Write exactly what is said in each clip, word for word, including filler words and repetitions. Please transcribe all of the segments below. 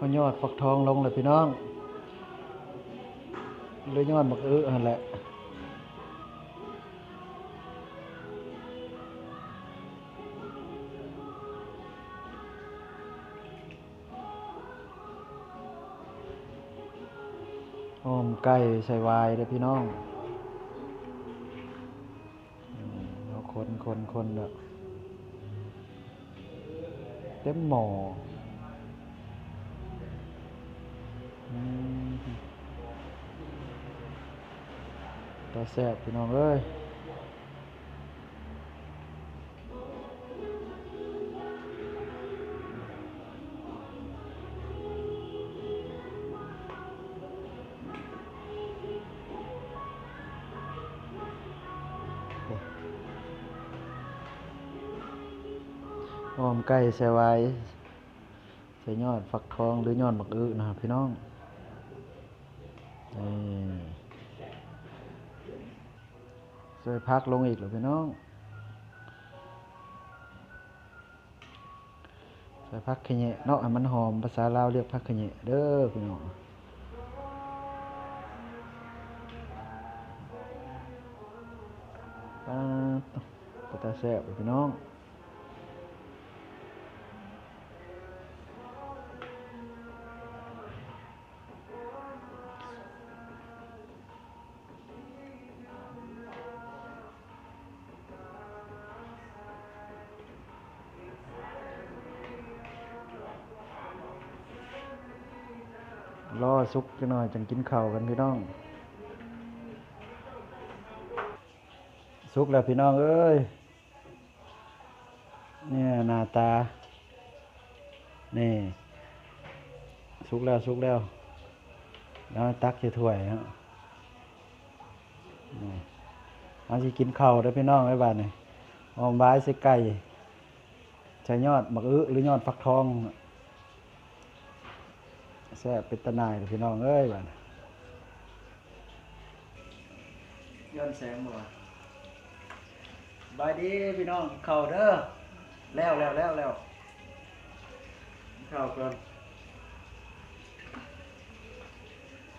เอายอดฟักทองลงเลยพี่น้อง หรือยอดบักอื้อหั่นแหละ อ้อมไก่ใส่วายเด้อพี่น้อง อืม เอาคนคนคนเด้อ เต็มหม้อ อืม ตาแซ่บพี่น้องเอ้ย อ้อมไก่ใส่วาย ใส่ยอดฟักทองหรือยอดบักอื้อนะครับพี่น้อง นี่ ใส่ผักลงอีกแล้วพี่น้อง ใส่ผักขะแยะเนาะ ให้มันหอม ภาษาลาวเรียกผักขะแยะเด้อพี่น้อง ปาด เป็นตาแซ่บพี่น้อง รอสุกจักหน่อยจั่งกินข้าวกันพี่น้อง สุกแล้วพี่น้องเอ้ย เนี่ยหน้าตา นี่ สุกแล้ว สุกแล้ว แล้วตักใส่ถ้วยเนาะ นี่ เอาสิกินข้าวเด้อพี่น้อง ไว้บาดนี่ อ้อมบายใส่ไก่ ใส่ยอดบักอื้อหรือยอดฟักทอง แซ่บเป็นตาหน่ายเด้อพี่น้องเอ้ยบาดนี่ ย้อนแสงบ่วะ บายดีพี่น้อง ข้าวเด้อ แล้ว แล้ว แล้ว แล้ว ข้าวก่อน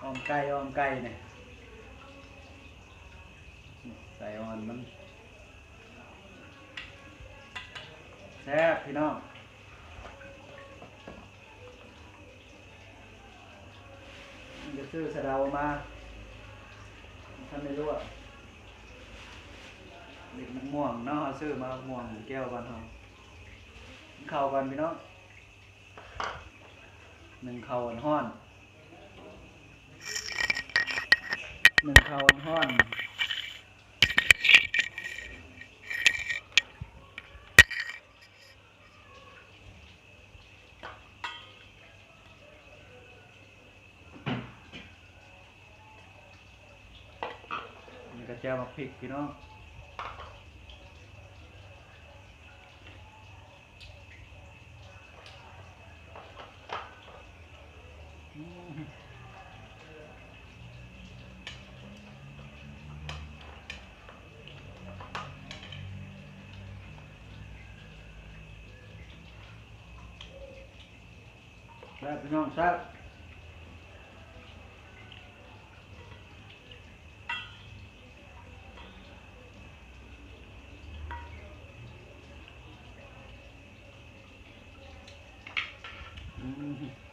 อ้อมไก่ อ้อมไก่เนี่ย ใส่อ่อนมัน แซ่บพี่น้อง มันจะซื้อสะเดามา ท่านได้รู้อะ เด็กมะม่วงเนาะ ซื้อมาม่วงแก้วบ้านเฮา กินข้าวกันพี่น้อง หนึ่งข้าวฮ้อน หนึ่งข้าวฮ้อน นี่ก็แจ่วบักพริกพี่น้อง แซ่บพี่น้องแซ่บ อืม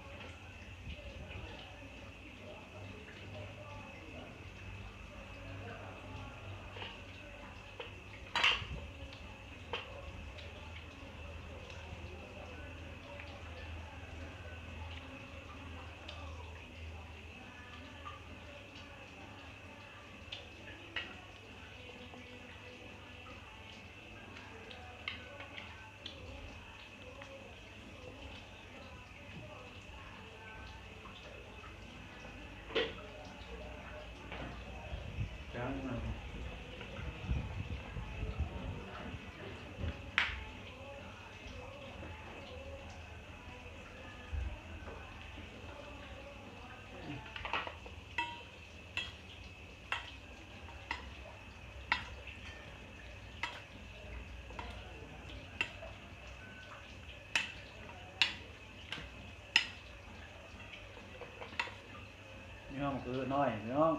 คือน้อยพี่น้อง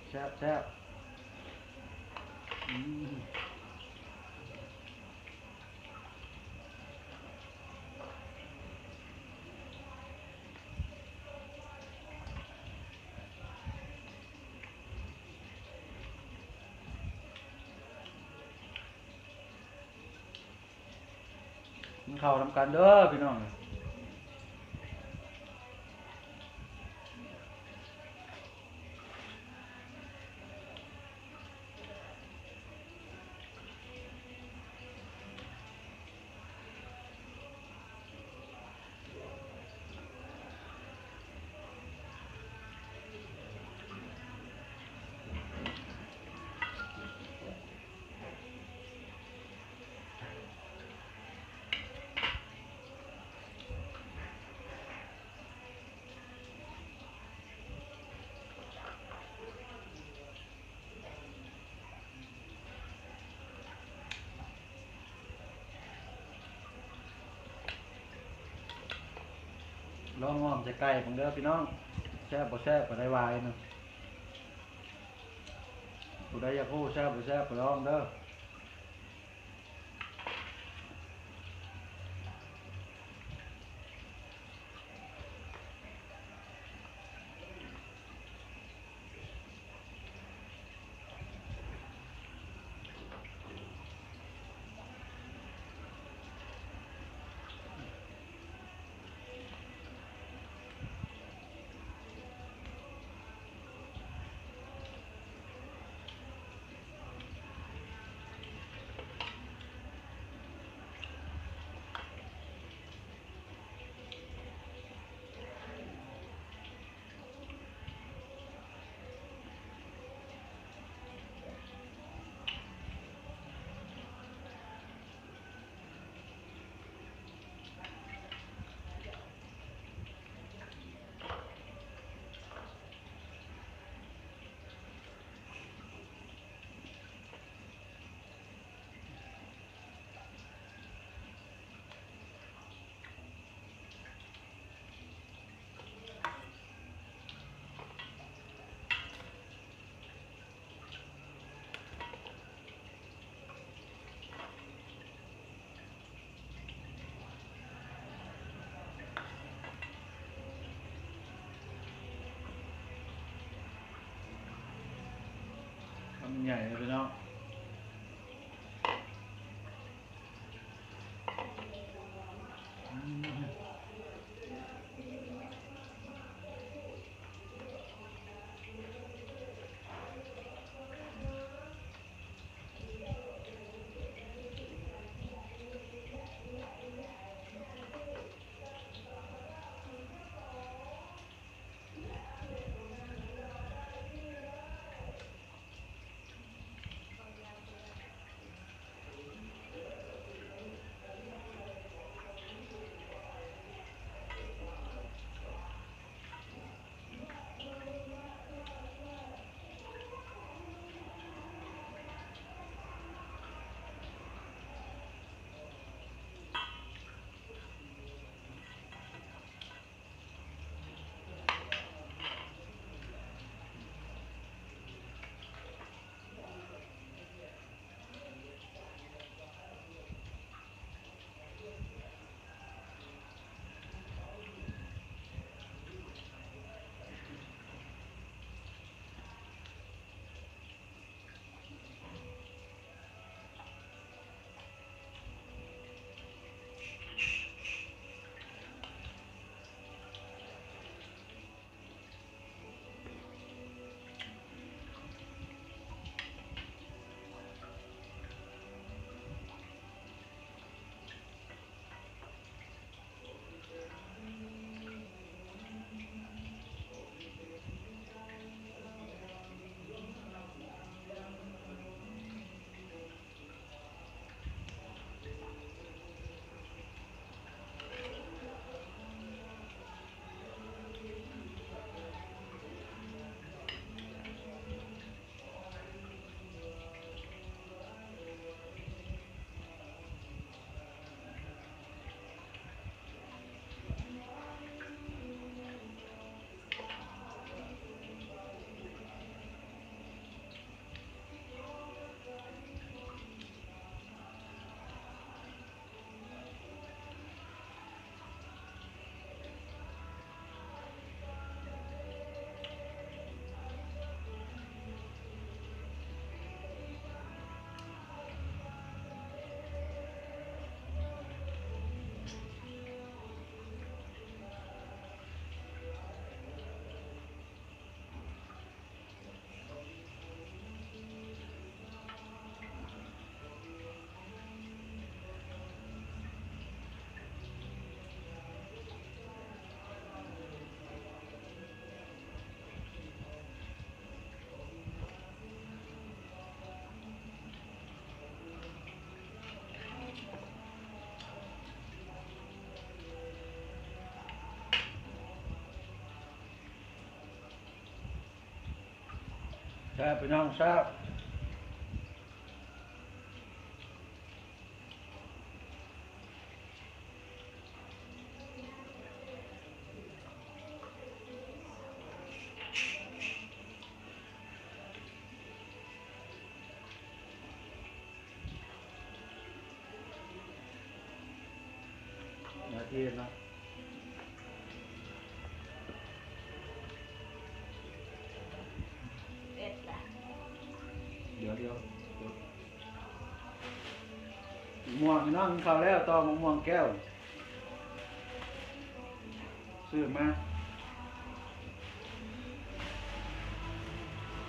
แซ่บแซ่บ อืม กินข้าวนำกันเด้อพี่น้อง ลองอ้อมใส่ไก่เบิ่งเด้อพี่น้อง แซ่บบ่แซ่บก็ได้วายเนาะ ผู้ใดอยากรู้แซ่บบ่แซ่บก็ลองเด้อ คำใหญ่เลยพี่น้อง อืม ครับพี่น้องครับ นาทีนะ เดี๋ยวเดี๋ยวเดี๋ยว ม่วงพี่น้องกินข้าวแล้ว ต่อมะม่วงแก้ว ซื้อมา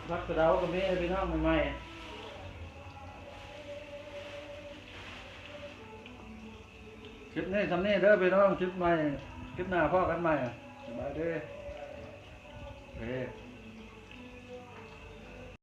ผักสะเดาก็มีให้พี่น้องใหม่ๆ คลิปนี้ทำนี่เด้อพี่น้อง คลิปใหม่ คลิปหน้าพ้อกันใหม่ สบายดี เฮ้